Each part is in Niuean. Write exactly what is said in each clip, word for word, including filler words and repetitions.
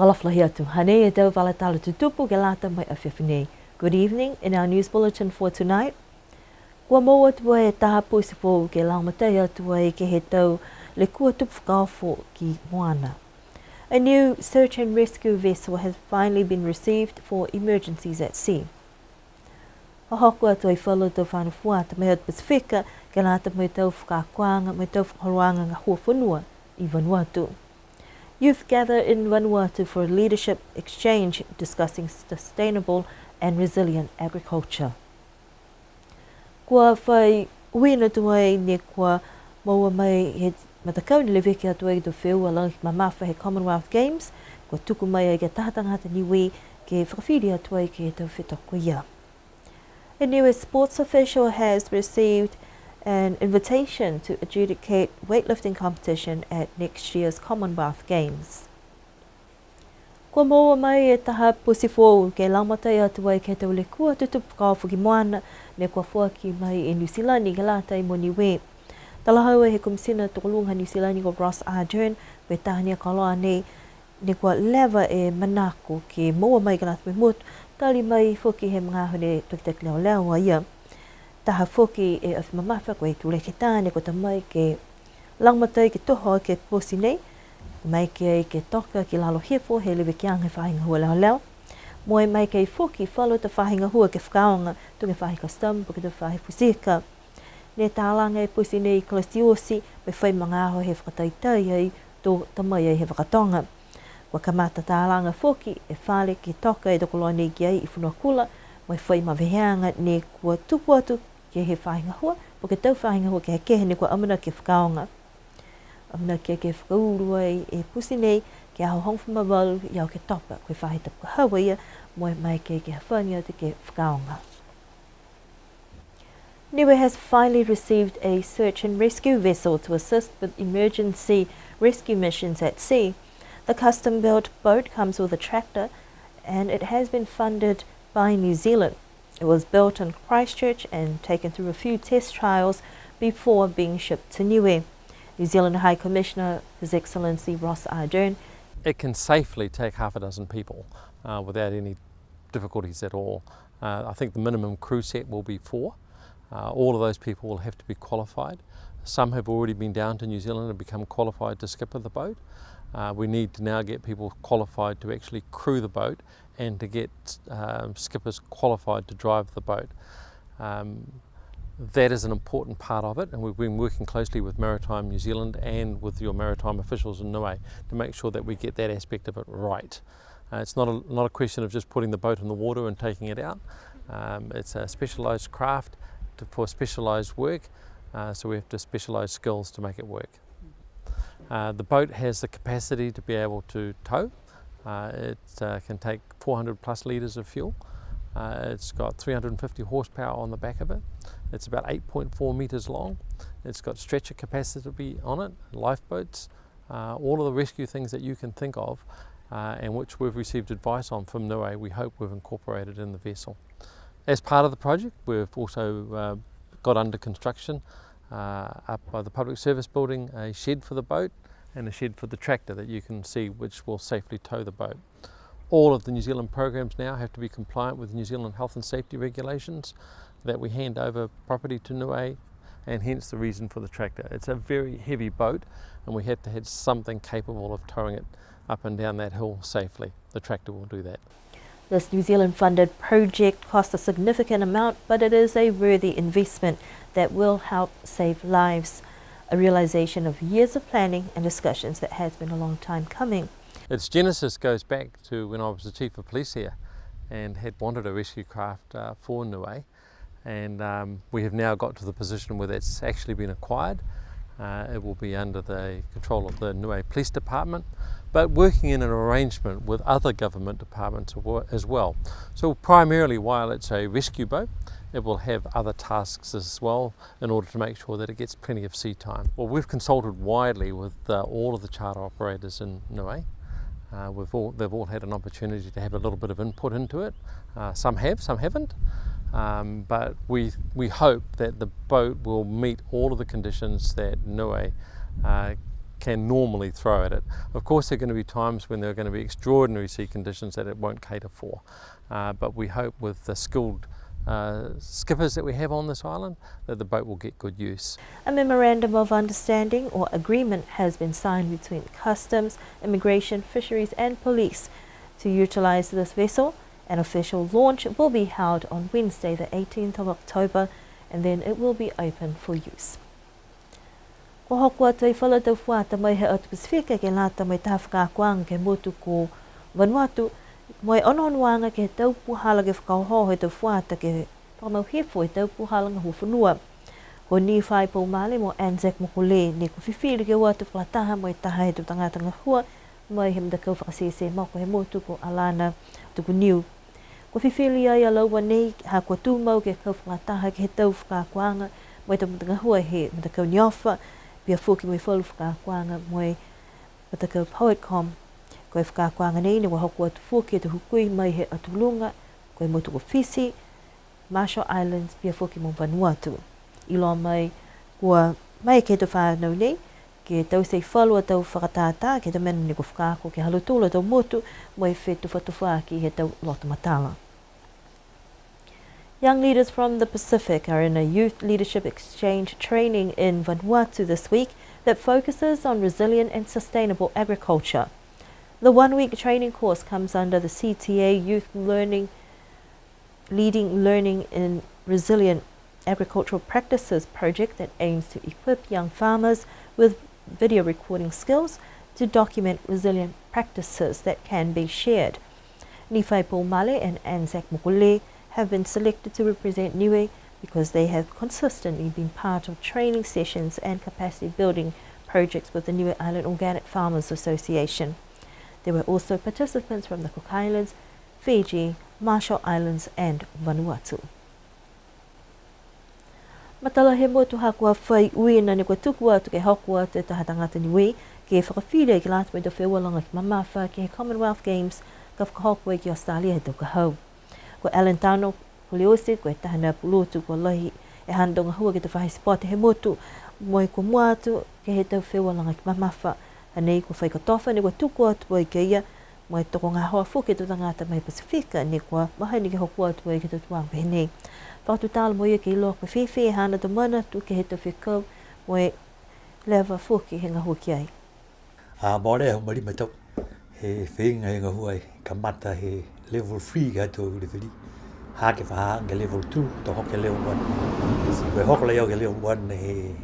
Alofa lahi atu, hanei e tau vala tala tutupu ke lata mo e afiafi nei. Good evening. In our news bulletin for tonight, kua moua atu e taha poti foou ke lagomatai atu ai ke he tau lekua tupu fakaofo ki moana. A new search and rescue vessel has finally been received for emergencies at sea. Hohoko atu ai falu tau fānau fuata mai atu Pasifika ke lata mo e tau fakaakoaga mo e tau fakaholoaga gahua fonua i Vanuatu. Youth gather in Vanuatu for leadership exchange discussing sustainable and resilient agriculture. Kua fai uiina tuai ne kua moua mai he matakau ne leveki atu ai ke he tau feua laga mamafa he Commonwealth Games, kua tuku mai ai ke he taha tagata Niue ke fakafili atu ai ke he tau fetoko ia. A Niue sports official has received an invitation to adjudicate weightlifting competition at next year's Commonwealth Games. Kua moua mai e taha poti foou ke lagomatai atu ai ke he tau lekua tutupu fakaofo ki moana, ne kua foaki mai e Niu Silani ke lata mo Niue. Talahau e he Komisina Tokoluga Niu Silani ko Ross Ardern, ko e taha ni a koloa nei, ne kua leva e manako ke moua mai ke lata mo e motu, tali mai foki he magaaho ne takitaki leoleo a ia. Taha foki e afi mamafa ko e tuleketā ne kua ta mai ke lagomatai ke toho ke he poti nei, maeke ai ke toka ki lalo hifo he levekiaga he faahi gahua leoleo. Mo e maeke ai foki falu tau faahi gahua ke fakaaoga, tuga e faahi customs, po ke tau faahi futi ika. Ne talaga e poti nei i Kolisi Oti, mo e fai magaaho he fakataitai ai to ta mai ai he vaka toga. Kua kamata talaga foki e fale ke toka e tau koloa nei ki ai i Fonuakula, mo e fai maveheaga ne kua tupu atu ke he faahi gahua, po ke tau faahi gahua kehekehe ne kua amanaki ke fakaaoga. Amanaki ke fakaulu ai e poti nei ke he aho hogofulu ma valu ia Oketopa, ko e faahi tapu ka hau a ia, mo e maeke ke hafagi atu ke fakaaoga. Niue has finally received a search and rescue vessel to assist with emergency rescue missions at sea. The custom-built boat comes with a tractor and it has been funded by New Zealand. It was built in Christchurch and taken through a few test trials before being shipped to Niue. New Zealand High Commissioner His Excellency Ross Ardern. It can safely take half a dozen people, uh, without any difficulties at all. Uh, I think the minimum crew set will be four. Uh, all of those people will have to be qualified. Some have already been down to New Zealand and become qualified to skipper the boat. Uh, we need to now get people qualified to actually crew the boat and to get, um, skippers qualified to drive the boat. Um, that is an important part of it, and we've been working closely with Maritime New Zealand and with your maritime officials in Niue to make sure that we get that aspect of it right. Uh, it's not a, not a question of just putting the boat in the water and taking it out. Um, it's a specialised craft to, for specialised work, uh, so we have to specialise skills to make it work. Uh, the boat has the capacity to be able to tow. Uh, it, uh, can take four hundred plus litres of fuel. Uh, it's got three hundred and fifty horsepower on the back of it. It's about eight point four metres long. It's got stretcher capacity on it, lifeboats, uh, all of the rescue things that you can think of, uh, and which we've received advice on from Niue, we hope we've incorporated in the vessel. As part of the project, we've also, uh, got under construction, uh, up by the Public Service Building, a shed for the boat and a shed for the tractor that you can see, which will safely tow the boat. All of the New Zealand programs now have to be compliant with New Zealand health and safety regulations, that we hand over property to Niue, and hence the reason for the tractor. It's a very heavy boat, and we have to have something capable of towing it up and down that hill safely. The tractor will do that. This New Zealand-funded project cost a significant amount, but it is a worthy investment that will help save lives, a realisation of years of planning and discussions that has been a long time coming. Its genesis goes back to when I was the Chief of Police here and had wanted a rescue craft, uh, for Niue. And, um, we have now got to the position where that's actually been acquired. Uh, it will be under the control of the Niue Police Department, but working in an arrangement with other government departments awa-, as well. So primarily, while it's a rescue boat, it will have other tasks as well in order to make sure that it gets plenty of sea time. Well, we've consulted widely with, uh, all of the charter operators in Niue. Uh, we've all, they've all had an opportunity to have a little bit of input into it. Uh, some have, some haven't. Um, but we, we hope that the boat will meet all of the conditions that Niue, uh, can normally throw at it. Of course, there are gonna be times when there are gonna be extraordinary sea conditions that it won't cater for. Uh, but we hope with the skilled, uh, skippers that we have on this island, that the boat will get good use. A memorandum of understanding or agreement has been signed between Customs, Immigration, Fisheries and Police to utilise this vessel. An official launch will be held on Wednesday the eighteenth of October, and then it will be open for use. Kua hoko atu ai falu a tau fuata mai he atu Pasifika ke lata mo e taha fakaakoaga ke he motu ko Vanuatu, mo e onoonoaga ke he tau puhala ke fakaohooho e tau fuata ke fakamau hifo e tau puhala gahua fonua. Ko Nifai Poumale mo Anzac Mokole ne kua fifili ke o atu fakalataha mo e taha he tau tagata gahua mai he matakau fakasese moko he motu ko Alana Tukuniu. Kua fifili ai a laua nei, ha kua tumau ke kau fakalataha ke he tau fakaakoaga mo e tau matagahua he matakau NIOFA, pihia foki mo e falu fakaakoaga mo e matakau Poetcom. Ko e fakaakoaga nei ne kua hoko atu foki e tau hukui mai he atu luga, ko e motu ko Fisi, Marshall Islands, pihia foki mo Vanuatu. Iloa mai kua mai ke he tau fanau nei, ke taute e falu a tau fakatātā, ke he tau mena ne kua fakaako ke he ha lautolu a tau motu, mo e fetufatufaaki he tau loto matala. Young leaders from the Pacific are in a youth leadership exchange training in Vanuatu this week that focuses on resilient and sustainable agriculture. The one-week training course comes under the C T A Youth Learning, Leading Learning in Resilient Agricultural Practices project that aims to equip young farmers with video recording skills to document resilient practices that can be shared. Nifai Poumale and Anzac Mokole have been selected to represent Niue because they have consistently been part of training sessions and capacity building projects with the Niue Island Organic Farmers Association. There were also participants from the Cook Islands, Fiji, Marshall Islands and Vanuatu. Matala he motu ha kua fai uiina ne kua tuku atu ke hoko atu e taha tagata Niue ke fakafili ai ke lata mo e tau feua laga ki mamafa ke he Commonwealth Games ka fakahoko ai ki Australia he tau ka hau. Ko Alan Tano, ko Leosi, ko e taha ni a pulotu kua lahi e haana tau gahua ke he tau faahi sipote he motu, mo e kua mua atu ke he tau feua laga ki mamafa. Hanei kua fai kotofa ne kua tuku atu ai ke ia, mo e tokogahoa foki e tau tagata mai Pasifika ne kua mahani ke hoko atu ai ke he tau tuaga pehē nei. Fakatutala mo ia ke iloa ko e fēfē e haana tau manatu ke he tau fekau, mo e leva foki he gahua ki ai. A, mole e aho ma lima e tau. He feiga e gahua e kamata he level three ka e tau leveli. Ha ke fakahaga ke level two, to hoko ke level one. Ti ko e hoko laia ke level one he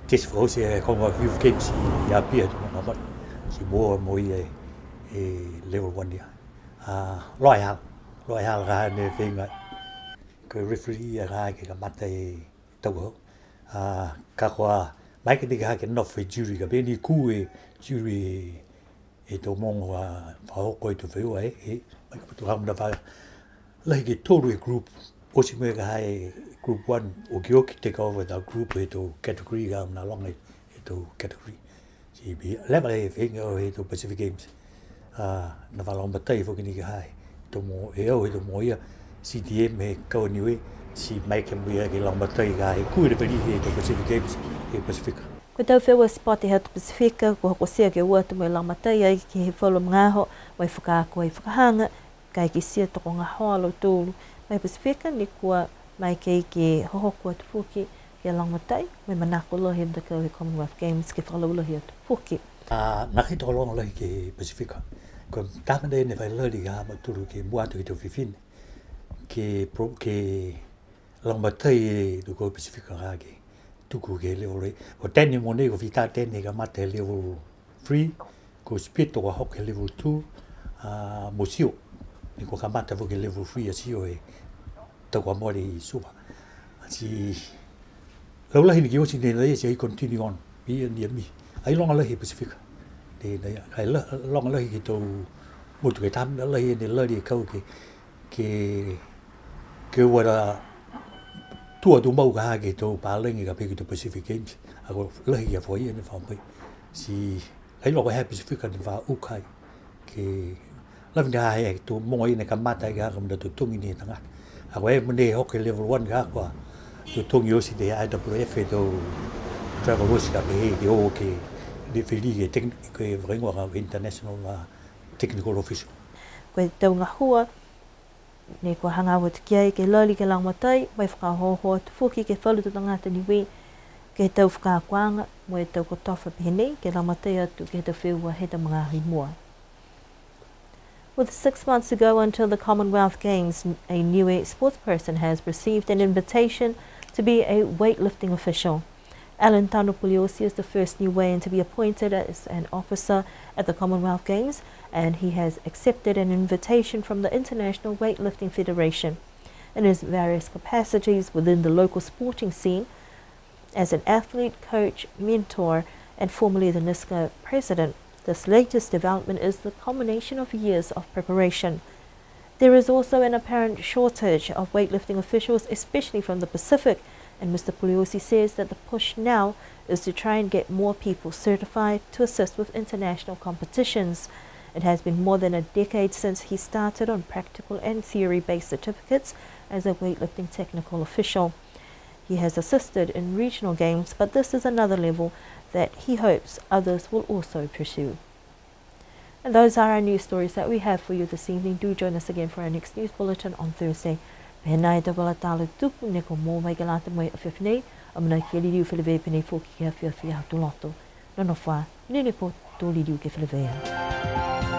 test fakaoti e Commonwealth Youth Games i Apia he tau mogonei. Ti mua mo ia e, e level one ia. A, loa e hala. Loa e hala ka ne feiga. Ko e referee ia ka ke kamata e tau hau. A, ka kua, maeke ni ka ha ke nofo e jury ka pehē ni kū e jury e tau mogo a fakahoko e tau feua e, e, maeke ni ka mena fa, lahi ke tolu e group, oti mo e ka ha e group one, okioki take over the group e tau category ka mena loga e tau category. Ti pihia, leva e feiga he tau Pacific Games. A, ne fa lagomatai foki ni ka ha e tau mogo, e au he tau mogo ia, C T M he kau Niue, ti maeke mo ia ke lagomatai ka ha e kū e leveli he tau Pacific Games he Pasifika. Ko e tau feua sipote he atu Pasifika, kua hokotia ke o atu mo e lagomatai ai ke he falu magaaho, mo e fakaako ai fakahaga, ka e kitia tokogahoa a lautolu mai Pasifika, ne kua maeke ke hohoko atu foki ke lagomatai, mo e manako lahi e matakau he Commonwealth Games ke fakalaulahi atu foki. A, nākai tokologa lahi ke he Pasifika. Ko e taha mena ne fai lali ka ha mautolu ke mua atu ke he tau fifine. Ke pro-, ke lagomatai e tau kau Pasifika ka ke tuku ke he level three. Ko Tene mogonei, ko Fita Tene kamata he level three, ko Spito kua hoko he level two, a, mo Sio. Ne kua kamata foki he level three a Sio he tau kua mole i Suva. Ti laulahi ni ke oti nei, ti ai continue on. Ia ni a mi. Ai loga lahi he Pasifika. Ne, ne, ai la-, loga lahi ke he tau motu ke he taha mena lahi ne lali e kau ke, ke, ke ua la tua tumau ka ha ke he tau palagi ka pehē ke he tau Pacific Games. A ko e lahi a fai ia ne fa mai. Ti ai loga he Pasifika ne fa uka ai. Ke lafi ni ha he tau mogo ia ne kamata ai ka ha ka mena totogi ni he tagata. A ko e mena hoko he level one ka ha kua totogi oti he I W F e tau travel oti ka pehē ke o ke Lefeli ke tek-, ke fakaigoa ka international, a, technical official. Ko e tau gahua ne kua hagaao atu ki ai ke lali ke lagomatai, mo e fakaohooho atu foki ke he falu tau tagata Niue, ke he tau fakaakoaga, mo e tau kotofa pehē nei, ke lagomatai atu ke he tau feua he tau magaaho i mua. With six months to go until the Commonwealth Games, a Niue sportsperson has received an invitation to be a weightlifting official. Alan Tano Puleosi is the first Niuean to be appointed as an officer at the Commonwealth Games, and he has accepted an invitation from the International Weightlifting Federation. In his various capacities within the local sporting scene, as an athlete, coach, mentor, and formerly the NISCA president, this latest development is the culmination of years of preparation. There is also an apparent shortage of weightlifting officials, especially from the Pacific, and Mister Puleosi says that the push now is to try and get more people certified to assist with international competitions. It has been more than a decade since he started on practical and theory-based certificates as a weightlifting technical official. He has assisted in regional games, but this is another level that he hopes others will also pursue. And those are our news stories that we have for you this evening. Do join us again for our next news bulletin on Thursday. Pehē nai e tau vala tala tutupu ne kua moua mai ke lata mo e afiafi nei, amanaki ke liliu feleveia pehē nei foki ke he afiafi Aho Tuloto. Nonofo ā, monuina e pō, to liliu ke feleveia.